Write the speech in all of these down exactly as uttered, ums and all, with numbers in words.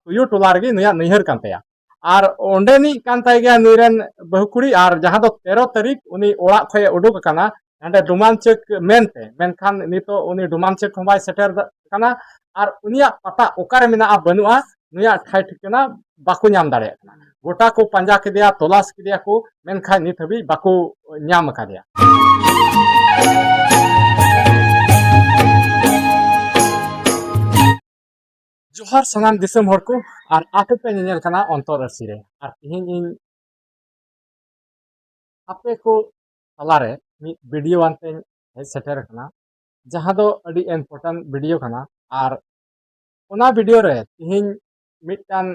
ᱠᱩᱭᱩ ᱴᱚᱞᱟ ᱨᱮᱜᱮ ᱱᱩᱭᱟᱜ ᱱᱟᱹᱭᱦᱟᱹᱨ ᱠᱟᱱ ᱛᱟᱭᱟ᱾ ᱟᱨ ᱚᱸᱰᱮᱱᱤᱡ ᱠᱟᱱ ᱛᱟᱭ ᱜᱮᱭᱟ ᱱᱩᱭ ᱨᱮᱱ ᱵᱟᱹᱦᱩ ᱠᱩᱲᱤ᱾ ᱟᱨ ᱡᱟᱦᱟᱸ ᱫᱚ ᱛᱮᱨᱚ ᱛᱟᱹᱨᱤᱠᱷ ᱩᱱᱤ ᱚᱲᱟᱜ ᱠᱷᱚᱱ ᱮ ᱩᱰᱩᱠ ᱟᱠᱟᱱᱟ ᱦᱟᱸᱰᱮ ᱰᱩᱢᱟᱱᱪᱟᱹᱠ ᱢᱮᱱᱛᱮ, ᱢᱮᱱᱠᱷᱟᱱ ᱱᱤᱛᱚᱜ ᱩᱱᱤ ᱰᱩᱢᱟᱱᱪᱟᱹᱠ ᱦᱚᱸ ᱵᱟᱭ ᱥᱮᱴᱮᱨ ᱫᱟ-, ᱠᱟᱱᱟ᱾ ᱟᱨ ᱩᱱᱤᱭᱟᱜ ᱯᱟᱛᱟ ᱚᱠᱟᱨᱮ ᱢᱮᱱᱟᱜᱼᱟ ᱵᱟᱹᱱᱩᱜᱼᱟ, ᱱᱩᱭᱟᱜ ᱴᱷᱟᱭ ᱴᱷᱤᱠᱟᱹᱱᱟ ᱵᱟᱠᱚ ᱧᱟᱢ ᱫᱟᱲᱮᱭᱟᱜ ᱠᱟᱱᱟ᱾ ᱜᱚᱴᱟ ᱠᱚ ᱯᱟᱸᱡᱟ ᱠᱮᱫᱮᱭᱟ, ᱛᱚᱞᱟᱥ ᱠᱮᱫᱮᱭᱟ ᱠᱚ, ᱢᱮᱱᱠᱷᱟᱱ ᱱᱤᱛ ᱦᱟᱹᱵᱤᱡ ᱵᱟᱠᱚ ᱧᱟᱢ ᱟᱠᱟᱫᱮᱭᱟ᱾ ᱡᱚᱦᱟᱨ ᱥᱟᱱᱟᱢ ᱫᱤᱥᱚᱢ ᱦᱚᱲ ᱠᱚ, ᱟᱨ ᱟᱯᱮ ᱯᱮ ᱧᱮᱧᱮᱞ ᱠᱟᱱᱟ ᱚᱱᱛᱚᱨ ᱟᱹᱨᱥᱤ ᱨᱮ᱾ ᱟᱨ ᱛᱮᱦᱮᱧ ᱤᱧ ᱟᱯᱮ ᱠᱚ ᱛᱟᱞᱟᱨᱮ ᱢᱤᱫ ᱵᱷᱤᱰᱤᱭᱳ ᱟᱱᱛᱮᱧ ᱦᱮᱡ ᱥᱮᱴᱮᱨ ᱟᱠᱟᱱᱟ, ᱡᱟᱦᱟᱸ ᱫᱚ ᱟᱹᱰᱤ ᱤᱢᱯᱚᱨᱴᱮᱱᱴ ᱵᱷᱤᱰᱤᱭᱳ ᱠᱟᱱᱟ᱾ ᱟᱨ ᱚᱱᱟ ᱵᱷᱤᱰᱤᱭᱳ ᱨᱮ ᱛᱮᱦᱮᱧ ᱢᱤᱫᱴᱟᱝ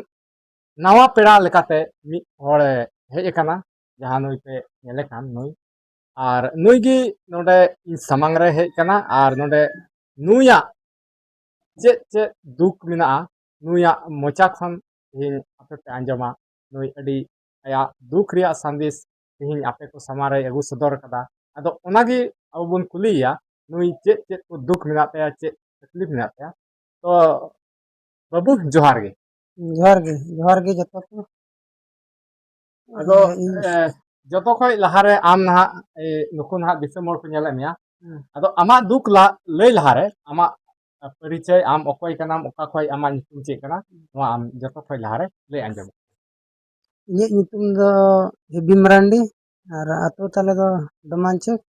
ᱱᱟᱣᱟ ᱯᱮᱲᱟ ᱞᱮᱠᱟᱛᱮ ᱢᱤᱫ ᱦᱚᱲᱮ ᱦᱮᱡ ᱟᱠᱟᱱᱟ, ᱡᱟᱦᱟᱸ ᱱᱩᱭ ᱯᱮ ᱧᱮᱞᱮ ᱠᱟᱱ ᱱᱩᱭ᱾ ᱟᱨ ᱱᱩᱭ ᱜᱮ ᱱᱚᱰᱮ ᱤᱧ ᱥᱟᱢᱟᱝ ᱨᱮ ᱦᱮᱡ ᱟᱠᱟᱱᱟ᱾ ᱟᱨ ᱱᱚᱰᱮ ᱱᱩᱭᱟᱜ ᱪᱮᱫ ᱪᱮᱫ ᱫᱩᱠ ᱢᱮᱱᱟᱜᱼᱟ, ᱱᱩᱭᱟᱜ ᱢᱚᱪᱟ ᱠᱷᱚᱱ ᱛᱮᱦᱮᱧ ᱟᱯᱮ ᱯᱮ ᱟᱸᱡᱚᱢᱟ᱾ ᱱᱩᱭ ᱟᱹᱰᱤ ᱟᱭᱟᱜ ᱫᱩᱠ ᱨᱮᱭᱟᱜ ᱥᱟᱸᱫᱮᱥ ᱛᱮᱦᱮᱧ ᱟᱯᱮ ᱠᱚ ᱥᱟᱢᱟᱝ ᱨᱮᱭ ᱟᱹᱜᱩ ᱥᱚᱫᱚᱨ ᱠᱟᱫᱟ᱾ ᱟᱫᱚ ᱚᱱᱟᱜᱮ ᱟᱵᱚ ᱵᱚᱱ ᱠᱩᱞᱤᱭᱮᱭᱟ, ᱱᱩᱭ ᱪᱮᱫ ᱪᱮᱫ ᱠᱚ ᱫᱩᱠ ᱢᱮᱱᱟᱜ ᱛᱟᱭᱟ, ᱪᱮᱫ ᱛᱟᱠᱞᱤᱯ ᱢᱮᱱᱟᱜ ᱛᱟᱭᱟ᱾ ᱛᱚ ᱵᱟᱹᱵᱩ, ᱡᱚᱦᱟᱨ ᱜᱮ᱾ ᱡᱚᱦᱟᱨ ᱜᱮ, ᱡᱚᱦᱟᱨ ᱜᱮ ᱡᱚᱛᱚ ᱠᱚ᱾ ᱟᱫᱚ, ᱤᱧ ᱮ, ᱡᱚᱛᱚ ᱠᱷᱚᱡ ᱞᱟᱦᱟᱨᱮ ᱟᱢ ᱱᱟᱦᱟᱜ, ᱮ, ᱱᱩᱠᱩ ᱱᱟᱦᱟᱜ ᱫᱤᱥᱚᱢ ᱦᱚᱲ ᱠᱚ ᱧᱮᱞᱮᱫ ᱢᱮᱭᱟ᱾ ᱦᱩᱸ᱾ ᱟᱫᱚ ᱟᱢᱟᱜ ᱫᱩᱠ ᱞᱟ-, ᱞᱟᱹᱭ ᱞᱟᱦᱟᱨᱮ ᱟᱢᱟᱜ ᱯᱚᱨᱤᱪᱚᱭ, ᱟᱢ ᱚᱠᱚᱭ ᱠᱟᱱᱟᱢ, ᱚᱠᱟ ᱠᱷᱚᱡ, ᱟᱢᱟᱜ ᱧᱩᱛᱩᱢ ᱪᱮᱫ ᱠᱟᱱᱟ, ᱱᱚᱣᱟ ᱟᱢ ᱡᱚᱛᱚ ᱠᱷᱚᱡ ᱞᱟᱦᱟᱨᱮ ᱞᱟᱹᱭ ᱟᱸᱡᱚᱢ᱾ ᱤᱧᱟᱹᱜ ᱧᱩᱛᱩᱢ ᱫᱚ ᱦᱮᱵᱤ ᱢᱟᱨᱟᱱᱰᱤ ᱟᱨ ᱟᱹᱛᱩ ᱛᱟᱞᱮ ᱫᱚ ᱰᱚᱢᱟᱱᱪᱟᱹᱠ᱾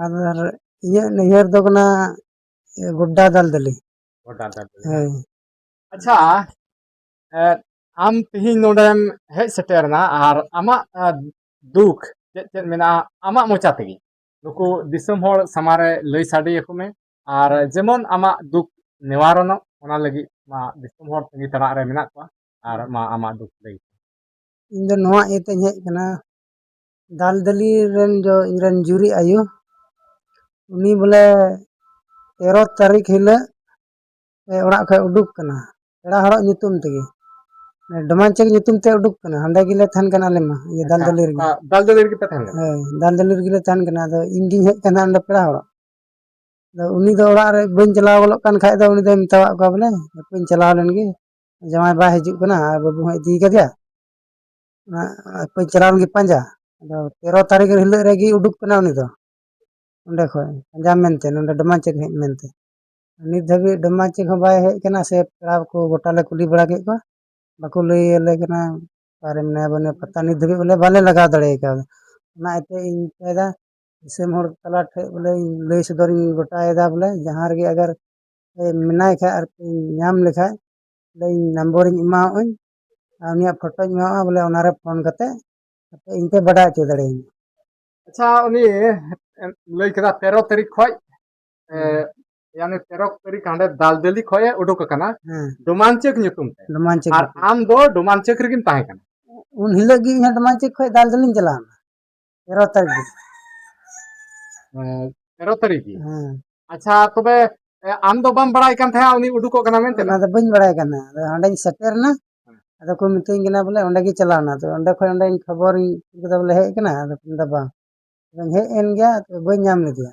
ᱟᱨ ᱤᱧᱟᱹᱜ ᱱᱟᱹᱭᱦᱟᱹᱨ ᱫᱚ ᱠᱟᱱᱟ ᱜᱚᱰᱰᱟ ᱫᱟᱞᱫᱟᱹᱞᱤ᱾ ᱜᱚᱰᱰᱟ ᱫᱟᱞᱫᱟᱹᱞᱤ᱾ ᱦᱳᱭ᱾ ᱟᱪᱪᱷᱟ, ᱮ, ᱟᱢ ᱛᱮᱦᱮᱧ ᱱᱚᱰᱮᱢ ᱦᱮᱡ ᱥᱮᱴᱮᱨ ᱮᱱᱟ ᱟᱨ ᱟᱢᱟᱜ, ᱮ, ᱫᱩᱠ ᱪᱮᱫ ᱪᱮᱫ ᱢᱮᱱᱟᱜᱼᱟ ᱟᱢᱟᱜ ᱢᱚᱪᱟ ᱛᱮᱜᱮ ᱱᱩᱠᱩ ᱫᱤᱥᱚᱢ ᱦᱚᱲ ᱥᱟᱢᱟᱝ ᱨᱮ ᱞᱟᱹᱭ ᱥᱟᱰᱮ ᱟᱠᱚ ᱢᱮ᱾ ᱟᱨ ᱡᱮᱢᱚᱱ ᱟᱢᱟᱜ ᱫᱩᱠ ᱱᱤᱣᱟᱨᱚᱱᱚᱜ, ᱚᱱᱟ ᱞᱟᱹᱜᱤᱫ ᱢᱟ ᱫᱤᱥᱚᱢ ᱦᱚᱲ ᱛᱟᱺᱜᱤ ᱛᱟᱲᱟᱜ ᱨᱮ ᱢᱮᱱᱟᱜ ᱠᱚᱣᱟ᱾ ᱟᱨ ᱢᱟ ᱟᱢᱟᱜ ᱫᱩᱠ ᱞᱟᱹᱭ᱾ ᱤᱧ ᱫᱚ ᱱᱚᱣᱟ ᱤᱭᱟᱹᱛᱮᱧ ᱦᱮᱡ ᱟᱠᱟᱱᱟ, ᱫᱟᱞᱫᱟᱹᱞᱤ ᱨᱮᱱ ᱡᱚ ᱤᱧ ᱨᱮᱱ ᱡᱩᱨᱤ ᱟᱭᱳ, ᱩᱱᱤ ᱵᱚᱞᱮ ᱛᱮᱨᱚ ᱛᱟᱹᱨᱤᱠᱷ ᱦᱤᱞᱳᱜ ᱮ ᱚᱲᱟᱜ ᱠᱷᱚᱡ ᱩᱰᱩᱠ ᱠᱟᱱᱟ, ᱯᱮᱲᱟ ᱦᱚᱲᱟᱜ ᱧᱩᱛᱩᱢ ᱛᱮᱜᱮ᱾ ᱰᱚᱢᱟᱱᱪᱟᱹᱠ ᱧᱩᱛᱩᱢ ᱛᱮ ᱩᱰᱩᱠ ᱠᱟᱱᱟ, ᱦᱟᱸᱰᱮ ᱜᱮᱞᱮ ᱛᱟᱦᱮᱱ ᱠᱟᱱᱟ ᱟᱞᱮ ᱢᱟ, ᱤᱭᱟᱹ, ᱟᱪᱪᱷᱟ, ᱫᱟᱞᱫᱟᱹᱞᱤ ᱨᱮᱜᱮ᱾ ᱟ, ᱫᱟᱞᱫᱟᱹᱞᱤ ᱨᱮᱜᱮ ᱯᱮ ᱛᱟᱦᱮᱱ ᱠᱟᱱᱟ? ᱦᱳᱭ, ᱫᱟᱞᱫᱟᱹᱞᱤ ᱨᱮᱜᱮ ᱞᱮ ᱛᱟᱦᱮᱱ ᱠᱟᱱᱟ᱾ ᱟᱫᱚ ᱤᱧ ᱜᱤᱧ ᱦᱮᱡ ᱠᱟᱱᱟ ᱚᱸᱰᱮ ᱯᱮᱲᱟ ᱦᱚᱲᱚᱜ᱾ ᱟᱫᱚ ᱩᱱᱤ ᱫᱚ ᱚᱲᱟᱜ ᱨᱮ ᱵᱟᱹᱧ ᱪᱟᱞᱟᱣ ᱜᱚᱫᱚᱜ ᱠᱟᱱ ᱠᱷᱟᱡ ᱫᱚ ᱩᱱᱤ ᱫᱚᱭ ᱢᱮᱛᱟᱣᱟᱜ ᱠᱚᱣᱟ ᱵᱚᱞᱮ, ᱦᱟᱯᱮᱧ ᱪᱟᱞᱟᱣ ᱞᱮᱱ ᱜᱮ᱾ ᱡᱟᱶᱟᱭ ᱵᱟᱭ ᱦᱤᱡᱩᱜ ᱠᱟᱱᱟ ᱟᱨ ᱵᱟᱹᱵᱩ ᱦᱚᱸ ᱤᱫᱤ ᱠᱟᱫᱮᱭᱟ᱾ ᱚᱱᱟ ᱪᱟᱞᱟᱣ ᱞᱮᱱ ᱜᱮ ᱯᱟᱸᱡᱟ᱾ ᱟᱫᱚ ᱛᱮᱨᱚ ᱛᱟᱹᱨᱤᱠᱷ ᱦᱤᱞᱳᱜ ᱨᱮᱜᱮ ᱩᱰᱩᱠ ᱠᱟᱱᱟ ᱩᱱᱤ ᱫᱚ ᱚᱸᱰᱮ ᱠᱷᱚᱱ ᱯᱟᱸᱡᱟ ᱢᱮᱱᱛᱮ, ᱱᱚᱰᱮ ᱰᱚᱢᱟᱱ ᱪᱮᱠ ᱦᱮᱡ ᱢᱮᱱᱛᱮ᱾ ᱱᱤᱛ ᱫᱷᱟᱹᱵᱤᱡ ᱰᱚᱢᱟᱱ ᱪᱮᱠ ᱦᱚᱸ ᱵᱟᱭ ᱦᱮᱡ ᱠᱟᱱᱟ, ᱥᱮ ᱯᱮᱲᱟ ᱠᱚ ᱜᱚᱴᱟ ᱞᱮ ᱠᱩᱞᱤ ᱵᱟᱲᱟ ᱠᱮᱫ ᱠᱚᱣᱟ, ᱵᱟᱠᱚ ᱞᱟᱹᱭ ᱟᱞᱮ ᱠᱟᱱᱟ ᱚᱠᱟᱨᱮ ᱢᱮᱱᱟᱭᱟ ᱵᱟᱹᱱᱩᱭᱟ ᱯᱟᱛᱟ᱾ ᱱᱤᱛ ᱫᱷᱟᱹᱵᱤᱡ ᱵᱚᱞᱮ ᱵᱟᱞᱮ ᱞᱟᱜᱟᱣ ᱫᱟᱲᱮ ᱠᱟᱣᱫᱟ᱾ ᱚᱱᱟ ᱤᱭᱟᱹᱛᱮ ᱤᱧ ᱢᱮᱛᱟᱭᱫᱟ ᱫᱤᱥᱚᱢ ᱦᱚᱲ ᱛᱟᱞᱟ ᱴᱷᱮᱡ ᱵᱚᱞᱮ ᱞᱟᱹᱭ ᱥᱚᱫᱚᱨᱤᱧ ᱜᱚᱴᱟᱭᱮᱫᱟ ᱵᱚᱞᱮ ᱡᱟᱦᱟᱸ ᱨᱮᱜᱮ ᱟᱜᱟᱨ ᱢᱮᱱᱟᱭ ᱠᱷᱟᱡ ᱟᱨ ᱧᱟᱢ ᱞᱮᱠᱷᱟᱡ ᱵᱚᱞᱮ ᱤᱧ ᱱᱚᱢᱵᱚᱨᱤᱧ ᱮᱢᱟᱣᱟᱜᱼᱟᱹᱧ ᱟᱨ ᱩᱱᱤᱭᱟᱜ ᱯᱷᱳᱴᱳᱧ ᱮᱢᱟᱣᱟᱜᱼᱟ, ᱵᱚᱞᱮ ᱚᱱᱟᱨᱮ ᱯᱷᱳᱱ ᱠᱟᱛᱮ ᱟᱯᱮ ᱤᱧ ᱯᱮ ᱵᱟᱰᱟᱭ ᱦᱚᱪᱚ ᱫᱟᱲᱮᱭᱟᱹᱧᱟ᱾ ᱟᱪᱪᱷᱟ, ᱩᱱᱤ ᱞᱟᱹᱭ ᱠᱮᱫᱟ ᱛᱮᱨᱚ ᱛᱟᱹᱨᱤᱠᱷ ᱠᱷᱚᱡ, ᱮ, ᱦᱮᱸ᱾ ᱭᱟᱱᱤ ᱛᱮᱨᱚ ᱛᱟᱹᱨᱤᱠᱷ ᱦᱟᱸᱰᱮ ᱫᱟᱞᱫᱟᱹᱞᱤ ᱠᱷᱚᱡ ᱮ ᱩᱰᱩᱠ ᱟᱠᱟᱱᱟ ᱦᱮᱸ᱾ ᱰᱚᱢᱟᱱᱪᱮᱠ ᱧᱩᱛᱩᱢ ᱛᱮ᱾ ᱰᱚᱢᱟᱱᱪᱮᱠ ᱟᱨ ᱧᱩᱛᱩᱢ᱾ ᱟᱢ ᱫᱚ ᱰᱚᱢᱟᱱᱪᱮᱠ ᱨᱮᱜᱮᱢ ᱛᱟᱦᱮᱸ ᱠᱟᱱᱟ? ᱩᱱ ᱦᱤᱞᱳᱜ ᱜᱮ ᱤᱧ ᱦᱚᱸ ᱰᱚᱢᱟᱱᱪᱮᱠ ᱠᱷᱚᱡ ᱫᱟᱞᱫᱟᱹᱞᱤᱧ ᱪᱟᱞᱟᱣ ᱮᱱᱟ ᱛᱮᱨᱚ ᱛᱟᱹᱨᱤᱠᱷ ᱜᱮ᱾ ᱦᱮᱸ, ᱛᱮᱨᱚ ᱛᱟᱹᱨᱤᱠᱷ ᱜᱮ᱾ ᱦᱮᱸ᱾ ᱟᱪᱪᱷᱟ, ᱛᱚᱵᱮ, ᱮ, ᱟᱢ ᱫᱚ ᱵᱟᱢ ᱵᱟᱲᱟᱭ ᱠᱟᱱ ᱛᱟᱦᱮᱸᱫ ᱩᱱᱤ ᱩᱰᱩᱠᱚᱜ ᱠᱟᱱᱟ ᱢᱮᱱᱛᱮ? ᱚᱱᱟ ᱫᱚ ᱵᱟᱹᱧ ᱵᱟᱲᱟᱭ ᱠᱟᱱᱟ᱾ ᱟᱫᱚ ᱦᱟᱸᱰᱮᱧ ᱥᱮᱴᱮᱨ ᱮᱱᱟ᱾ ᱦᱮᱸ᱾ ᱟᱫᱚ ᱠᱚ ᱢᱤᱛᱟᱹᱧ ᱠᱟᱱᱟ ᱵᱚᱞᱮ ᱚᱸᱰᱮ ᱜᱮ ᱪᱟᱞᱟᱣ ᱮᱱᱟ᱾ ᱟᱫᱚ ᱚᱸᱰᱮ ᱠᱷᱚᱡ ᱚᱸᱰᱮᱧ ᱠᱷᱚᱵᱚᱨᱤᱧ ᱠᱩᱞ ᱠᱮᱫᱟ ᱵᱚᱞᱮ ᱦᱮᱡ ᱟᱠᱟᱱᱟ᱾ ᱟᱫᱚ ᱠᱚ ᱢᱮᱱᱫᱟ ᱵᱟᱝ᱾ ᱟᱫᱚᱧ ᱦᱮᱡ ᱮᱱ ᱜᱮᱭᱟ, ᱛᱚᱵᱮ ᱵᱟᱹᱧ ᱧᱟᱢ ᱞᱮᱫᱮᱭᱟ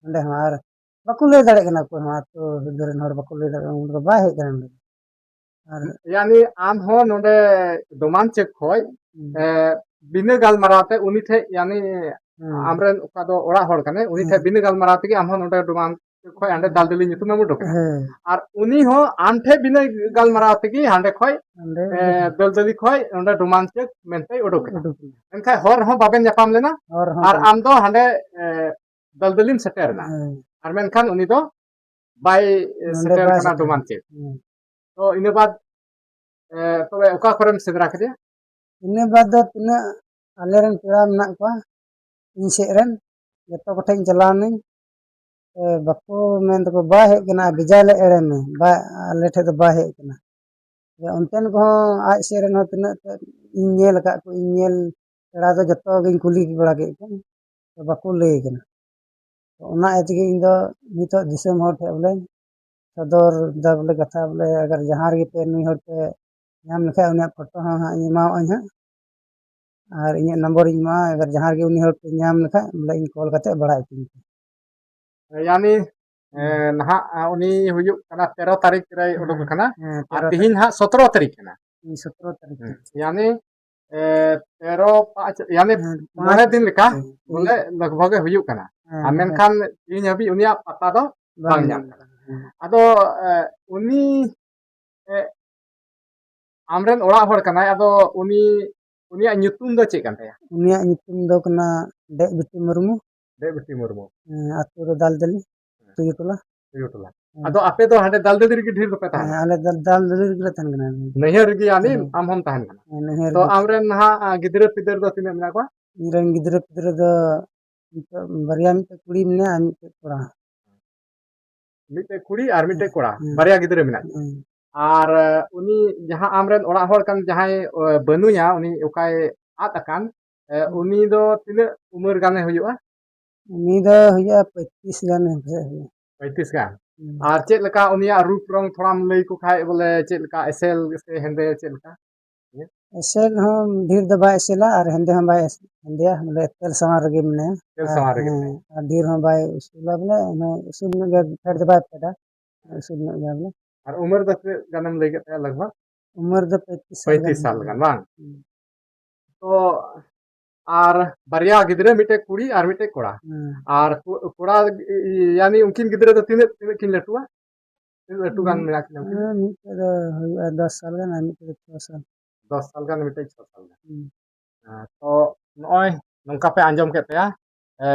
ᱚᱸᱰᱮ ᱦᱚᱸ᱾ ᱟᱨ ᱵᱟᱠᱚ ᱞᱟᱹᱭ ᱫᱟᱲᱮᱭᱟᱜ ᱠᱟᱱᱟ, ᱚᱠᱚᱭ ᱦᱚᱸ ᱟᱹᱛᱩ ᱨᱮᱱ ᱦᱚᱲ ᱵᱟᱠᱚ ᱞᱟᱹᱭ ᱫᱟᱲᱮᱭᱟᱜ ᱠᱟᱱᱟ, ᱩᱱᱤ ᱫᱚ ᱵᱟᱭ ᱦᱮᱡ ᱠᱟᱱᱟ ᱱᱚᱸᱰᱮ᱾ ᱟᱨ ᱭᱟᱱᱤ ᱟᱢ ᱦᱚᱸ ᱱᱚᱸᱰᱮ ᱰᱚᱢᱟᱱ ᱪᱮᱠ ᱠᱷᱚᱡ, ᱦᱩᱸ᱾ ᱮ, ᱵᱤᱱᱟᱹ ᱜᱟᱞᱢᱟᱨᱟᱣ ᱛᱮ ᱩᱱᱤ ᱴᱷᱮᱡ, ᱭᱟᱱᱤ ᱦᱩᱸ᱾ ᱟᱢᱨᱮᱱ ᱚᱠᱟ ᱫᱚ ᱚᱲᱟᱜ ᱦᱚᱲ ᱠᱟᱱᱟᱭ, ᱩᱱᱤ ᱦᱩᱸ᱾ ᱴᱷᱮᱡ ᱵᱤᱱᱟᱹ ᱜᱟᱞᱢᱟᱨᱟᱣ ᱛᱮᱜᱮ ᱟᱢ ᱦᱚᱸ ᱱᱚᱸᱰᱮ ᱰᱚᱢᱟᱱ ᱪᱮᱠ ᱠᱷᱚᱡ ᱦᱟᱸᱰᱮ ᱫᱟᱞᱫᱟᱹᱞᱤ ᱧᱩᱛᱩᱢᱮᱢ ᱩᱰᱩᱠ ᱮᱫᱟ᱾ ᱦᱮᱸ᱾ ᱟᱨ ᱩᱱᱤ ᱦᱚᱸ ᱟᱢ ᱴᱷᱮᱡ ᱵᱤᱱᱟᱹ ᱜᱟᱞᱢᱟᱨᱟᱣ ᱛᱮᱜᱮ ᱦᱟᱸᱰᱮ ᱠᱷᱚᱡ, ᱚᱸᱰᱮ ᱮ, ᱩᱰᱩᱠ᱾ ᱫᱟᱞᱫᱟᱹᱞᱤ ᱠᱷᱚᱡ ᱚᱸᱰᱮ ᱰᱚᱢᱟᱱ ᱪᱮᱠ ᱢᱮᱱᱛᱮᱭ ᱩᱰᱩᱠ ᱮᱫᱟ᱾ ᱩᱰᱩᱠ ᱮᱱᱟ᱾ ᱢᱮᱱᱠᱷᱟᱱ ᱦᱚᱨ ᱨᱮᱦᱚᱸ ᱵᱟᱵᱮᱱ ᱧᱟᱯᱟᱢ ᱞᱮᱱᱟ᱾ ᱦᱚᱨ ᱨᱮᱦᱚᱸ ᱟᱨ ᱵᱟᱝ᱾ ᱟᱢ ᱫᱚ ᱦᱟᱸᱰᱮ, ᱮ, ᱫᱟᱞᱫᱟᱹᱞᱤᱢ ᱥᱮᱴᱮᱨ ᱮᱱᱟ᱾ ᱦᱮᱸ᱾ ᱟᱨ ᱢᱮᱱᱠᱷᱟᱱ ᱩᱱᱤ ᱫᱚ ᱵᱟᱭ, ᱮ, ᱱᱚᱸᱰᱮ ᱥᱮᱴᱮᱨ ᱵᱟᱭ ᱠᱟᱱᱟ ᱥᱮᱴᱮᱨ᱾ ᱰᱚᱢᱟᱱ ᱪᱮᱠ᱾ ᱦᱮᱸ᱾ ᱛᱚ ᱤᱱᱟᱹ ᱵᱟᱫ, ᱮ, ᱛᱚᱵᱮ ᱚᱠᱟ ᱠᱚᱨᱮᱢ ᱥᱮᱸᱫᱽᱨᱟ ᱠᱮᱫᱮᱭᱟ? ᱤᱱᱟᱹ ᱵᱟᱫ ᱫᱚ ᱛᱤᱱᱟᱹᱜ ᱟᱞᱮᱨᱮᱱ ᱯᱮᱲᱟ ᱢᱮᱱᱟᱜ ᱠᱚᱣᱟ, ᱤᱧ ᱥᱮᱫ ᱨᱮᱱ, ᱡᱚᱛᱚ ᱠᱚᱴᱷᱮᱱ ᱤᱧ ᱪᱟᱞᱟᱣ ᱱᱟᱹᱧ᱾ ᱮ, ᱵᱟᱠᱚ ᱢᱮᱱ ᱫᱟᱠᱚ, "ᱵᱟᱭ ᱦᱮᱡ ᱠᱟᱱᱟ, ᱵᱷᱮᱡᱟ ᱞᱮ ᱮᱲᱮ ᱢᱮ, ᱵᱟᱭ, ᱟᱞᱮ ᱴᱷᱮᱡ ᱫᱚ ᱵᱟᱭ ᱦᱮᱡ ᱠᱟᱱᱟ᱾" ᱟᱫᱚ ᱚᱱᱛᱮᱱ ᱠᱚᱦᱚᱸ ᱟᱡ ᱥᱮᱫ ᱨᱮᱱ ᱦᱚᱸ ᱛᱤᱱᱟᱹᱜ ᱛᱮᱫ ᱤᱧ ᱧᱮᱞ ᱟᱠᱟᱫ ᱠᱚ, ᱤᱧ ᱧᱮᱞ ᱯᱮᱲᱟ ᱫᱚ ᱡᱚᱛᱚ ᱜᱤᱧ ᱠᱩᱞᱤ ᱵᱟᱲᱟ ᱠᱮᱫ ᱠᱚᱣᱟ, ᱛᱚ ᱵᱟᱠᱚ ᱞᱟᱹᱭ ᱠᱟᱱᱟ᱾ ᱛᱚ ᱚᱱᱟ ᱤᱭᱟᱹ ᱛᱮᱜᱮ ᱤᱧ ᱫᱚ ᱱᱤᱛᱚᱜ ᱫᱤᱥᱚᱢ ᱦᱚᱲ ᱴᱷᱮᱱ ᱵᱚᱞᱮ ᱥᱚᱫᱚᱨ ᱫᱟ ᱵᱚᱞᱮ ᱠᱟᱛᱷᱟ ᱵᱚᱞᱮ, ᱟᱜᱟᱨ ᱡᱟᱦᱟᱸ ᱨᱮᱜᱮ ᱯᱮ ᱱᱩᱭ ᱦᱚᱲ ᱯᱮ ᱧᱟᱢ ᱞᱮᱠᱷᱟᱡ ᱩᱱᱤᱭᱟᱜ ᱯᱷᱳᱴᱳ ᱦᱚᱸ ᱦᱟᱸᱜ ᱤᱧ ᱮᱢᱟᱣᱟᱜ ᱟᱹᱧ ᱦᱟᱸᱜ, ᱟᱨ ᱤᱧᱟᱹᱜ ᱱᱚᱢᱵᱚᱨ ᱤᱧ ᱮᱢᱟᱣᱟᱜᱼᱟ᱾ ᱟᱜᱟᱨ ᱡᱟᱦᱟᱸ ᱨᱮᱜᱮ ᱩᱱᱤ ᱦᱚᱲ ᱯᱮ ᱧᱟᱢ ᱞᱮᱠᱷᱟᱡ ᱵᱚᱞᱮ ᱤᱧ ᱠᱚᱞ ᱠᱟᱛᱮ ᱵᱟᱲᱟᱭ ᱦᱚᱪᱚᱧ ᱯᱮ᱾ ᱭᱟᱱᱤ ᱦᱩᱸ᱾ ᱱᱟᱦᱟᱜ, ᱟ, ᱩᱱᱤ ᱦᱩᱭᱩᱜ ᱠᱟᱱᱟ ᱛᱮᱨᱚ ᱛᱟᱹᱨᱤᱠᱷ ᱨᱮᱭ ᱦᱮᱸ, ᱩᱰᱩᱠ ᱟᱠᱟᱱᱟ᱾ ᱦᱮᱸ, ᱟᱨ ᱛᱮᱨᱚ ᱛᱤᱦᱤᱧ ᱦᱟᱸᱜ ᱥᱚᱛᱨᱚ ᱛᱟᱹᱨᱤᱠᱷ ᱠᱟᱱᱟ᱾ ᱦᱮᱸ, ᱥᱚᱛᱨᱚ ᱛᱟᱹᱨᱤᱠᱷ ᱦᱩᱸ᱾ ᱠᱟᱱᱟ᱾ ᱭᱟᱱᱤ, ᱮ, ᱛᱮᱨᱚ ᱯᱟᱸᱪ, ᱭᱟᱱᱤ ᱦᱮᱸ, ᱢᱚᱬᱮ ᱯᱟᱸᱪ ᱫᱤᱱ ᱞᱮᱠᱟ ᱦᱮᱸ, ᱵᱚᱞᱮ ᱞᱟᱜᱽ ᱵᱷᱟᱜᱽ ᱮ ᱦᱩᱭᱩᱜ ᱠᱟᱱᱟ᱾ ᱦᱮᱸ, ᱟᱨ ᱦᱮᱸ᱾ ᱢᱮᱱᱠᱷᱟᱱ ᱛᱤᱦᱤᱧ ᱦᱟᱹᱵᱤᱡ ᱩᱱᱤᱭᱟᱜ ᱯᱟᱛᱟ ᱫᱚ ᱵᱟᱝ ᱵᱟᱝ ᱧᱟᱢ ᱧᱟᱢ ᱠᱟᱱᱟ᱾ ᱠᱟᱱᱟ᱾ ᱦᱮᱸ᱾ ᱟᱫᱚ, ᱮ, ᱩᱱᱤ, ᱮ, ᱟᱢᱨᱮᱱ ᱚᱲᱟᱜ ᱦᱚᱲ ᱠᱟᱱᱟᱭ, ᱟᱫᱚ ᱩᱱᱤ, ᱩᱱᱤᱭᱟᱜ ᱧᱩᱛᱩᱢ ᱫᱚ ᱪᱮᱫ ᱠᱟᱱ ᱛᱟᱭᱟ? ᱩᱱᱤᱭᱟᱜ ᱧᱩᱛᱩᱢ ᱫᱚ ᱠᱟᱱᱟ ᱰᱮᱡ ᱵᱤᱴᱤ ᱢᱩᱨᱢᱩ᱾ ᱰᱮᱡ ᱵᱤᱴᱤ ᱢᱩᱨᱢᱩ᱾ ᱦᱮᱸ, ᱟᱹᱛᱩ ᱫᱚ ᱫᱟᱞᱫᱟᱹᱞᱤ, ᱦᱮᱸ᱾ ᱛᱩᱭᱩ ᱴᱚᱞᱟ᱾ ᱛᱩᱭᱩ ᱴᱚᱞᱟ᱾ ᱦᱮᱸ᱾ ᱟᱫᱚ ᱟᱯᱮ ᱫᱚ ᱦᱟᱸᱰᱮ ᱫᱟᱞᱫᱟᱹᱞᱤ ᱨᱮᱜᱮ ᱰᱷᱮᱨ ᱫᱚᱯᱮ ᱛᱟᱦᱮᱱᱟ? ᱦᱮᱸ, ᱟᱞᱮ ᱫᱚ ᱫᱟᱞᱫᱟᱹᱞᱤ ᱨᱮᱜᱮ ᱞᱮ ᱛᱟᱦᱮᱱ ᱠᱟᱱᱟ᱾ ᱱᱟᱹᱭᱦᱟᱹᱨ ᱨᱮᱜᱮ ᱟᱹᱱᱤᱡ ᱦᱮᱸ᱾ ᱟᱢ ᱦᱚᱸᱢ ᱛᱟᱦᱮᱱ ᱠᱟᱱᱟ? ᱦᱮᱸ, ᱱᱟᱹᱭᱦᱟᱹᱨ ᱛᱚ ᱨᱮᱜᱮ᱾ ᱟᱢᱨᱮᱱ ᱱᱟᱦᱟᱜ, ᱟ, ᱜᱤᱫᱽᱨᱟᱹ ᱯᱤᱫᱟᱹᱨ ᱫᱚ ᱛᱤᱱᱟᱹᱜ ᱢᱮᱱᱟᱜ ᱠᱚᱣᱟ? ᱤᱧᱨᱮᱱ ᱜᱤᱫᱽᱨᱟᱹ ᱯᱤᱫᱽᱨᱟᱹ ᱫᱚ ᱱᱤᱛᱚᱜ ᱵᱟᱨᱭᱟ, ᱢᱤᱫᱴᱮᱡ ᱠᱩᱲᱤ ᱢᱮᱱᱟᱭᱟ ᱟᱨ ᱢᱤᱫᱴᱮᱡ ᱠᱚᱲᱟ᱾ ᱢᱤᱫᱴᱮᱡ ᱠᱩᱲᱤ ᱟᱨ ᱢᱤᱫᱴᱮᱡ ᱠᱚᱲᱟ, ᱦᱮᱸ᱾ ᱵᱟᱨᱭᱟ ᱜᱤᱫᱽᱨᱟᱹ ᱢᱮᱱᱟᱜ ᱠᱤᱱᱟ᱾ ᱦᱮᱸ᱾ ᱟᱨ, ᱮ, ᱩᱱᱤ ᱡᱟᱦᱟᱸ ᱟᱢᱨᱮᱱ ᱚᱲᱟᱜ ᱦᱚᱲ ᱠᱟᱱ ᱡᱟᱦᱟᱸᱭ, ᱮ, ᱵᱟᱹᱱᱩᱭᱟ, ᱩᱱᱤ ᱚᱠᱟᱭ ᱟᱫ ᱟᱠᱟᱱ, ᱮ, ᱦᱮᱸ᱾ ᱩᱱᱤ ᱫᱚ ᱛᱤᱱᱟᱹᱜ ᱩᱢᱮᱨ ᱜᱟᱱᱮ ᱦᱩᱭᱩᱜᱼᱟ? ᱩᱱᱤ ᱫᱚ ᱦᱩᱭᱩᱜᱼᱟ ᱯᱚᱸᱭᱛᱨᱤᱥ ᱜᱟᱱ ᱯᱟᱥᱮᱡ ᱦᱩᱭᱩᱜᱼᱟ᱾ ᱯᱚᱸᱭᱛᱨᱤᱥ ᱜᱟᱱ᱾ ᱦᱩᱸ᱾ ᱟᱨ ᱪᱮᱫ ᱞᱮᱠᱟ ᱩᱱᱤᱭᱟᱜ ᱨᱩᱯ ᱨᱚᱝ ᱛᱷᱚᱲᱟᱢ ᱞᱟᱹᱭ ᱟᱠᱚ ᱠᱷᱟᱡ, ᱵᱚᱞᱮ ᱪᱮᱫ ᱞᱮᱠᱟ, ᱮᱥᱮᱞ ᱥᱮ ᱦᱮᱸᱫᱮ, ᱪᱮᱫ ᱞᱮᱠᱟ? ᱮᱥᱮᱞ ᱦᱚᱸ ᱰᱷᱮᱨ ᱫᱚ ᱵᱟᱭ ᱮᱥᱮᱞᱟ ᱟᱨ ᱦᱮᱸᱫᱮ ᱦᱚᱸ ᱵᱟᱭ ᱮᱥ-, ᱦᱮᱸᱫᱮᱭᱟ, ᱵᱚᱞᱮ ᱛᱮᱞ ᱥᱟᱢᱟᱝ ᱨᱮᱜᱮ ᱢᱮᱱᱟᱭᱟ᱾ ᱛᱮᱞ ᱟᱨ, ᱥᱟᱢᱟᱝ ᱨᱮᱜᱮ ᱦᱮᱸ, ᱢᱮᱱᱟᱭᱟ᱾ ᱟᱨ ᱰᱷᱮᱨ ᱦᱚᱸ ᱵᱟᱭ ᱩᱥᱩᱞᱟ, ᱵᱚᱞᱮ ᱚᱱᱟ ᱩᱥᱩᱞ ᱧᱚᱜ ᱜᱮᱭᱟ, ᱯᱷᱮᱰ ᱫᱚ ᱵᱟᱭ ᱯᱷᱮᱰᱟ, ᱩᱥᱩᱞ ᱧᱚᱜ ᱜᱮᱭᱟ ᱵᱚᱞᱮ᱾ ᱟᱨ ᱩᱢᱮᱨ ᱫᱚ ᱛᱤᱱᱟᱹᱜ ᱜᱟᱱᱮᱢ ᱞᱟᱹᱭ ᱠᱮᱫ ᱛᱟᱭᱟ ᱞᱟᱜᱽ ᱵᱷᱟᱜᱽ? ᱩᱢᱮᱨ ᱫᱚ ᱯᱚᱸᱭᱛᱨᱤᱥ ᱥᱟᱞ ᱯᱚᱸᱭᱛᱨᱤᱥ ᱜᱟᱱ ᱥᱟᱞ ᱦᱩᱭᱩᱜᱼᱟ᱾ ᱜᱟᱱ, ᱵᱟᱝ? ᱦᱩᱸ᱾ ᱛᱚ, ᱟᱨ ᱵᱟᱨᱭᱟ ᱜᱤᱫᱽᱨᱟᱹ, ᱢᱤᱫᱴᱮᱡ ᱠᱩᱲᱤ ᱟᱨ ᱢᱤᱫᱴᱮᱡ ᱠᱚᱲᱟ᱾ ᱦᱩᱸ᱾ ᱟᱨ ᱠᱚ-, ᱠᱚᱲᱟ, ᱭᱟᱱᱤ ᱩᱱᱠᱤᱱ ᱜᱤᱫᱽᱨᱟᱹ ᱫᱚ ᱛᱤᱱᱟᱹᱜ, ᱛᱤᱱᱟᱹᱜ ᱠᱤᱱ ᱞᱟᱹᱴᱩᱣᱟ? ᱛᱤᱱᱟᱹᱜ ᱞᱟᱹᱴᱩ ᱜᱟᱱ ᱦᱩᱸ᱾ ᱢᱮᱱᱟᱜ ᱠᱤᱱᱟ ᱩᱱᱠᱤᱱ? ᱦᱮᱸ, ᱢᱤᱫᱴᱮᱡ ᱫᱚ ᱦᱩᱭᱩᱜᱼᱟ ᱫᱚᱥ ᱥᱟᱞ ᱜᱟᱱ ᱟᱨ ᱢᱤᱫᱴᱮᱡ ᱫᱚ ᱪᱷᱚ ᱥᱟᱞ᱾ ᱫᱚᱥ ᱥᱟᱞ ᱜᱟᱱ, ᱢᱤᱫᱴᱮᱡ ᱪᱷᱚ ᱥᱟᱞ ᱜᱟᱱ᱾ ᱦᱩᱸ᱾ ᱦᱮᱸ, ᱛᱚ ᱱᱚᱜᱼᱚᱭ ᱱᱚᱝᱠᱟ ᱯᱮ ᱟᱸᱡᱚᱢ ᱠᱮᱫ ᱛᱟᱭᱟ᱾ ᱮ,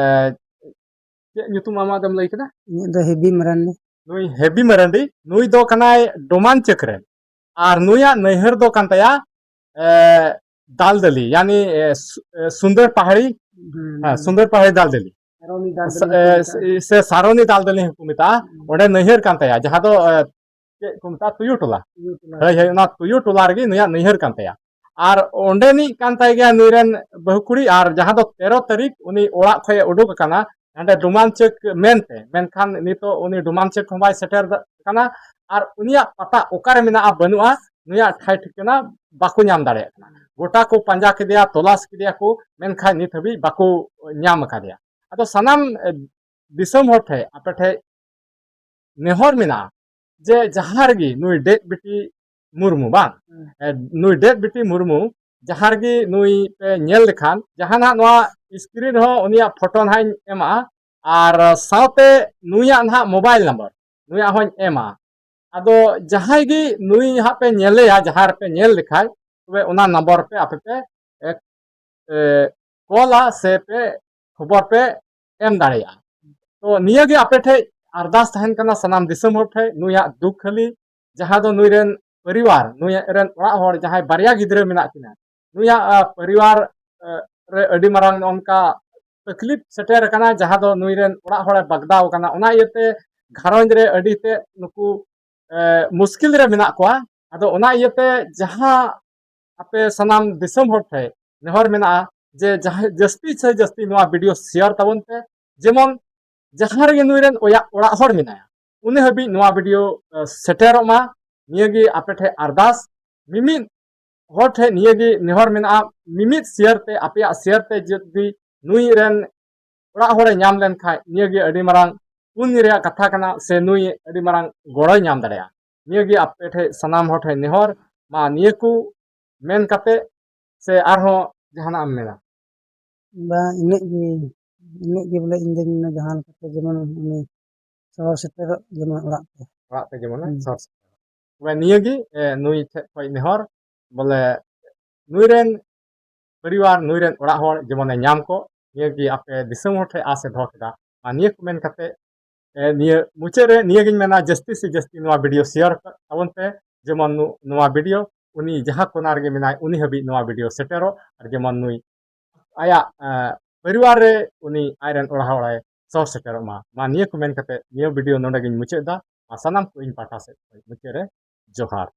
ᱪᱮᱫ ᱧᱩᱛᱩᱢ ᱟᱢᱟᱜ ᱫᱚᱢ ᱞᱟᱹᱭ ᱠᱮᱫᱟ? ᱤᱧᱟᱹᱜ ᱫᱚ ᱦᱮᱵᱤ ᱢᱟᱨᱟᱱᱰᱤ᱾ ᱱᱩᱭ ᱦᱮᱵᱤ ᱢᱟᱨᱟᱱᱰᱤ, ᱱᱩᱭ ᱫᱚ ᱠᱟᱱᱟᱭ ᱰᱳᱢᱟᱱᱪᱟᱹᱠ ᱨᱮᱱ᱾ ᱟᱨ ᱱᱩᱭᱟᱜ ᱱᱟᱹᱭᱦᱟᱹᱨ ᱫᱚ ᱠᱟᱱ ᱛᱟᱭᱟ, ᱮ, ᱫᱟᱞᱫᱟᱹᱞᱤ, ᱭᱟᱱᱤ, ᱮ, ᱥᱩ-, ᱮ, ᱥᱩᱱᱫᱚᱨ ᱯᱟᱦᱟᱲᱤ, ᱦᱩᱸ, ᱦᱮᱸ, ᱦᱩᱸ᱾ ᱥᱩᱱᱫᱚᱨ ᱯᱟᱦᱟᱲᱤ ᱫᱟᱞᱫᱟᱹᱞᱤ᱾ ᱥᱟᱨᱚᱱᱤ ᱫᱟᱞᱫᱟᱹᱞᱤ ᱥᱟ-, ᱮ, ᱦᱚᱸᱠᱚ ᱢᱮᱛᱟᱜᱼᱟ᱾ ᱥᱮ ᱥᱟᱨᱚᱱᱤ ᱫᱟᱞᱫᱟᱹᱞᱤ ᱦᱚᱸᱠᱚ ᱢᱮᱛᱟᱜᱼᱟ᱾ ᱦᱩᱸ᱾ ᱚᱸᱰᱮ ᱱᱟᱹᱭᱦᱟᱹᱨ ᱠᱟᱱ ᱛᱟᱭᱟ, ᱡᱟᱦᱟᱸ ᱫᱚ, ᱮ, ᱪᱮᱫ ᱠᱚ ᱢᱮᱛᱟᱜᱼᱟ? ᱛᱩᱭᱩ ᱴᱚᱞᱟ᱾ ᱛᱩᱭᱩ ᱴᱚᱞᱟ᱾ ᱦᱳᱭ, ᱦᱳᱭ, ᱚᱱᱟ ᱛᱩᱭᱩ ᱴᱚᱞᱟ ᱨᱮᱜᱮ ᱱᱩᱭᱟᱜ ᱱᱟᱹᱭᱦᱟᱹᱨ ᱠᱟᱱ ᱛᱟᱭᱟ᱾ ᱟᱨ ᱚᱸᱰᱮᱱᱤᱡ ᱠᱟᱱ ᱛᱟᱭ ᱜᱮᱭᱟ ᱱᱩᱭ ᱨᱮᱱ ᱵᱟᱹᱦᱩ ᱠᱩᱲᱤ, ᱟᱨ ᱡᱟᱦᱟᱸ ᱫᱚ ᱛᱮᱨᱚ ᱛᱟᱹᱨᱤᱠᱷ ᱩᱱᱤ ᱚᱲᱟᱜ ᱠᱷᱚᱱ ᱮ ᱩᱰᱩᱠ ᱟᱠᱟᱱᱟ, ᱦᱟᱸᱰᱮ ᱰᱳᱢᱟᱱᱪᱟᱹᱠ ᱢᱮᱱᱛᱮ, ᱢᱮᱱᱠᱷᱟᱱ ᱱᱤᱛᱚᱜ ᱩᱱᱤ ᱰᱳᱢᱟᱱᱪᱟᱹᱠ ᱦᱚᱸ ᱵᱟᱭ ᱥᱮᱴᱮᱨ ᱟᱠᱟᱱᱟ᱾ ᱟᱨ ᱩᱱᱤᱭᱟᱜ ᱯᱟᱛᱟ ᱚᱠᱟᱨᱮ ᱢᱮᱱᱟᱜᱼᱟ, ᱵᱟᱹᱱᱩᱜᱼᱟ, ᱱᱩᱭᱟᱜ ᱴᱷᱟᱭ ᱴᱷᱤᱠᱟᱹᱱᱟ ᱵᱟᱠᱚ ᱧᱟᱢ ᱫᱟᱲᱮᱭᱟᱜ ᱠᱟᱱᱟ᱾ ᱜᱚᱴᱟ ᱠᱚ ᱯᱟᱸᱡᱟ ᱠᱮᱫᱮᱭᱟ, ᱛᱚᱞᱟᱥ ᱠᱮᱫᱮᱭᱟ ᱠᱚ, ᱢᱮᱱᱠᱷᱟᱱ ᱱᱤᱛ ᱦᱟᱹᱵᱤᱡ ᱵᱟᱠᱚ ᱧᱟᱢ ᱟᱠᱟᱫᱮᱭᱟ᱾ ᱟᱫᱚ ᱥᱟᱱᱟᱢ, ᱮ, ᱫᱤᱥᱚᱢ ᱦᱚᱲ ᱴᱷᱮᱱ, ᱟᱯᱮ ᱴᱷᱮᱱ ᱱᱮᱦᱚᱨ ᱢᱮᱱᱟᱜᱼᱟ ᱡᱮ ᱡᱟᱦᱟᱸ ᱨᱮᱜᱮ ᱱᱩᱭ ᱰᱮᱫ ᱵᱤᱴᱤ ᱢᱩᱨᱢᱩ ᱵᱟᱝ, ᱦᱩᱸ᱾ ᱮ, ᱱᱩᱭ ᱰᱮᱫ ᱵᱤᱴᱤ ᱢᱩᱨᱢᱩ ᱡᱟᱦᱟᱸ ᱨᱮᱜᱮ ᱱᱩᱭ ᱯᱮ ᱧᱮᱞ ᱞᱮᱠᱷᱟᱱ, ᱡᱟᱦᱟᱱᱟᱜ ᱱᱚᱣᱟ screen ᱨᱮᱦᱚᱸ ᱩᱱᱤᱭᱟᱜ ᱯᱷᱳᱴᱳ ᱱᱟᱦᱟᱜ ᱤᱧ ᱮᱢᱟ, ᱟᱨ ᱥᱟᱶᱛᱮ ᱱᱩᱭᱟᱜ ᱱᱟᱦᱟᱜ mobile number ᱱᱩᱭᱟᱜ ᱦᱚᱸᱧ ᱮᱢᱟ᱾ ᱟᱫᱚ ᱡᱟᱦᱟᱸᱭ ᱜᱮ ᱱᱩᱭ ᱦᱟᱸᱜ ᱯᱮ ᱧᱮᱞᱮᱭᱟ, ᱡᱟᱦᱟᱸ ᱨᱮᱯᱮ ᱧᱮᱞ ᱞᱮᱠᱷᱟᱡ, ᱛᱚᱵᱮ ᱚᱱᱟ ᱱᱚᱢᱵᱚᱨ ᱯᱮ ᱟᱯᱮ ᱯᱮ, ᱮ, ᱮ, ᱠᱚᱞᱟ ᱥᱮ ᱯᱮ ᱠᱷᱚᱵᱚᱨ ᱯᱮ ᱮᱢ ᱫᱟᱲᱮᱭᱟᱜᱼᱟ᱾ ᱛᱚ ᱱᱤᱭᱟᱹ ᱜᱮ ᱟᱯᱮ ᱴᱷᱮᱡ ᱟᱨᱫᱟᱥ ᱛᱟᱦᱮᱱ ᱠᱟᱱᱟ ᱥᱟᱱᱟᱢ ᱫᱤᱥᱚᱢ ᱦᱚᱲ ᱴᱷᱮᱡ, ᱱᱩᱭᱟᱜ ᱫᱩᱠ ᱦᱟᱹᱞᱤ, ᱡᱟᱦᱟᱸ ᱫᱚ ᱱᱩᱭ ᱨᱮᱱ ᱯᱚᱨᱤᱵᱟᱨ, ᱱᱩᱭ ᱨᱮᱱ ᱚᱲᱟᱜ ᱦᱚᱲ ᱡᱟᱦᱟᱸᱭ ᱵᱟᱨᱭᱟ ᱜᱤᱫᱽᱨᱟᱹ ᱢᱮᱱᱟᱜ ᱠᱤᱱᱟ, ᱱᱩᱭᱟᱜ, ᱟ, ᱯᱚᱨᱤᱵᱟᱨ, ᱟ, ᱨᱮ ᱟᱹᱰᱤ ᱢᱟᱨᱟᱝ ᱱᱚᱝᱠᱟ ᱛᱟᱠᱞᱤᱯ ᱥᱮᱴᱮᱨ ᱟᱠᱟᱱᱟ, ᱡᱟᱦᱟᱸ ᱫᱚ ᱱᱩᱭ ᱨᱮᱱ ᱚᱲᱟᱜ ᱦᱚᱲᱮ ᱵᱟᱜᱫᱟᱣ ᱟᱠᱟᱱᱟ᱾ ᱚᱱᱟ ᱤᱭᱟᱹᱛᱮ ᱜᱷᱟᱨᱚᱸᱡᱽ ᱨᱮ ᱟᱹᱰᱤ ᱛᱮᱫ ᱱᱩᱠᱩ, ᱮ, ᱢᱩᱥᱠᱤᱞ ᱨᱮ ᱢᱮᱱᱟᱜ ᱠᱚᱣᱟ᱾ ᱟᱫᱚ ᱚᱱᱟ ᱤᱭᱟᱹᱛᱮ ᱡᱟᱦᱟᱸ ᱟᱯᱮ ᱥᱟᱱᱟᱢ ᱫᱤᱥᱚᱢ ᱦᱚᱲ ᱴᱷᱮᱱ ᱱᱮᱦᱚᱨ ᱢᱮᱱᱟᱜᱼᱟ ᱡᱮ ᱡᱟᱦᱟᱸ ᱡᱟᱹᱥᱛᱤ ᱥᱮ ᱡᱟᱹᱥᱛᱤ ᱱᱚᱣᱟ video share ᱛᱟᱵᱚᱱ ᱯᱮ, ᱡᱮᱢᱚᱱ ᱡᱟᱦᱟᱸ ᱨᱮᱜᱮ ᱱᱩᱭ ᱨᱮᱱ ᱚᱭᱟ-, ᱚᱲᱟᱜ ᱦᱚᱲ ᱢᱮᱱᱟᱭᱟ, ᱩᱱᱤ ᱦᱟᱹᱵᱤᱡ ᱱᱚᱣᱟ video, ᱮ, ᱥᱮᱴᱮᱨᱚᱜ ᱢᱟ᱾ ᱱᱤᱭᱟᱹᱜᱮ ᱟᱯᱮ ᱴᱷᱮᱱ ᱟᱨᱫᱟᱥ᱾ ᱢᱤᱢᱤᱫ ᱦᱚᱲ ᱴᱷᱮᱱ ᱱᱤᱭᱟᱹᱜᱮ ᱱᱮᱦᱚᱨ ᱢᱮᱱᱟᱜᱼᱟ, ᱢᱤᱢᱤᱫ share ᱛᱮ, ᱟᱯᱮᱭᱟᱜ share ᱛᱮ ᱡᱩᱫᱤ ᱱᱩᱭ ᱨᱮᱱ ᱚᱲᱟᱜ ᱦᱚᱲᱮ ᱧᱟᱢ ᱞᱮᱱᱠᱷᱟᱡ, ᱱᱤᱭᱟᱹᱜᱮ ᱟᱹᱰᱤ ᱢᱟᱨᱟᱝ ᱯᱩᱱᱱᱚ ᱨᱮᱭᱟᱜ ᱠᱟᱛᱷᱟ ᱠᱟᱱᱟ, ᱥᱮ ᱱᱩᱭ ᱟᱹᱰᱤ ᱢᱟᱨᱟᱝ ᱜᱚᱲᱚᱭ ᱧᱟᱢ ᱫᱟᱲᱮᱭᱟᱜᱼᱟ᱾ ᱱᱤᱭᱟᱹᱜᱮ ᱟᱯᱮ ᱴᱷᱮᱡ ᱥᱟᱱᱟᱢ ᱦᱚᱲ ᱴᱷᱮᱡ ᱱᱮᱦᱚᱨ, ᱢᱟ ᱱᱤᱭᱟᱹ ᱠᱚ ᱢᱮᱱ ᱠᱟᱛᱮ ᱥᱮ ᱟᱨᱦᱚᱸ ᱡᱟᱦᱟᱱᱟᱜ ᱮᱢ ᱢᱮᱱᱟ? ᱵᱟᱝ, ᱤᱱᱟᱹᱜ ᱜᱮ, ᱤᱱᱟᱹᱜ ᱜᱮ ᱵᱚᱞᱮ ᱤᱧ ᱫᱚᱧ ᱢᱮᱱᱟ, ᱡᱟᱦᱟᱸ ᱞᱮᱠᱟᱛᱮ ᱡᱮᱢᱚᱱ ᱩᱱᱤ ᱥᱚᱦᱚᱨ ᱥᱮᱴᱮᱨᱚᱜ ᱡᱮᱢᱚᱱ ᱚᱲᱟᱜ ᱛᱮ᱾ ᱚᱲᱟᱜ ᱛᱮ ᱡᱮᱢᱚᱱ ᱦᱩᱸ᱾ ᱥᱚᱦᱚᱨ ᱥᱮᱴᱮᱨᱚᱜ᱾ ᱛᱚᱵᱮ ᱱᱤᱭᱟᱹᱜᱮ, ᱮ, ᱱᱩᱭ ᱴᱷᱮᱡ ᱠᱷᱚᱡ ᱱᱮᱦᱚᱨ, ᱵᱚᱞᱮ ᱱᱩᱭ ᱨᱮᱱ ᱯᱚᱨᱤᱵᱟᱨ, ᱱᱩᱭ ᱨᱮᱱ ᱚᱲᱟᱜ ᱦᱚᱲ ᱡᱮᱢᱚᱱᱮ ᱧᱟᱢ ᱠᱚᱜ, ᱱᱤᱭᱟᱹᱜᱮ ᱟᱯᱮ ᱫᱤᱥᱚᱢ ᱦᱚᱲ ᱴᱷᱮᱡ ᱟᱥ ᱮ ᱫᱚᱦᱚ ᱠᱮᱫᱟ᱾ ᱟᱨ ᱱᱤᱭᱟᱹ ᱠᱚ ᱢᱮᱱ ᱠᱟᱛᱮ, ᱮ, ᱱᱤᱭᱟᱹ ᱢᱩᱪᱟᱹᱫ ᱨᱮ ᱱᱤᱭᱟᱹᱜᱤᱧ ᱢᱮᱱᱟ, ᱡᱟᱹᱥᱛᱤ ᱥᱮ ᱡᱟᱹᱥᱛᱤ ᱱᱚᱣᱟ video share ᱛᱟᱵᱚᱱ ᱯᱮ, ᱡᱮᱢᱚᱱ ᱱᱩ-, ᱱᱚᱣᱟ video ᱩᱱᱤ ᱡᱟᱦᱟᱸ ᱠᱚᱱᱟ ᱨᱮᱜᱮ ᱢᱮᱱᱟᱭ, ᱩᱱᱤ ᱦᱟᱹᱵᱤᱡ ᱱᱚᱣᱟ video ᱥᱮᱴᱮᱨᱚᱜ, ᱟᱨ ᱡᱮᱢᱚᱱ ᱱᱩᱭ ᱟᱭᱟᱜ, ᱮ, ᱯᱚᱨᱤᱵᱟᱨ ᱨᱮ ᱩᱱᱤ ᱟᱡ ᱨᱮᱱ ᱚᱲᱟᱜ ᱦᱚᱲ ᱮ ᱥᱚᱦᱚᱨ ᱥᱮᱴᱮᱨᱚᱜ ᱢᱟ᱾ ᱢᱟ ᱱᱤᱭᱟᱹ ᱠᱚ ᱢᱮᱱ ᱠᱟᱛᱮ ᱱᱤᱭᱟᱹ video ᱱᱚᱰᱮ ᱜᱤᱧ ᱢᱩᱪᱟᱹᱫ ᱮᱫᱟ᱾ ᱟᱨ ᱥᱟᱱᱟᱢ ᱠᱚ ᱤᱧ ᱯᱟᱦᱴᱟ ᱥᱮᱫ ᱠᱷᱚᱱ ᱢᱩᱪᱟᱹᱫ ᱨᱮ ᱡᱚᱦᱟᱨ᱾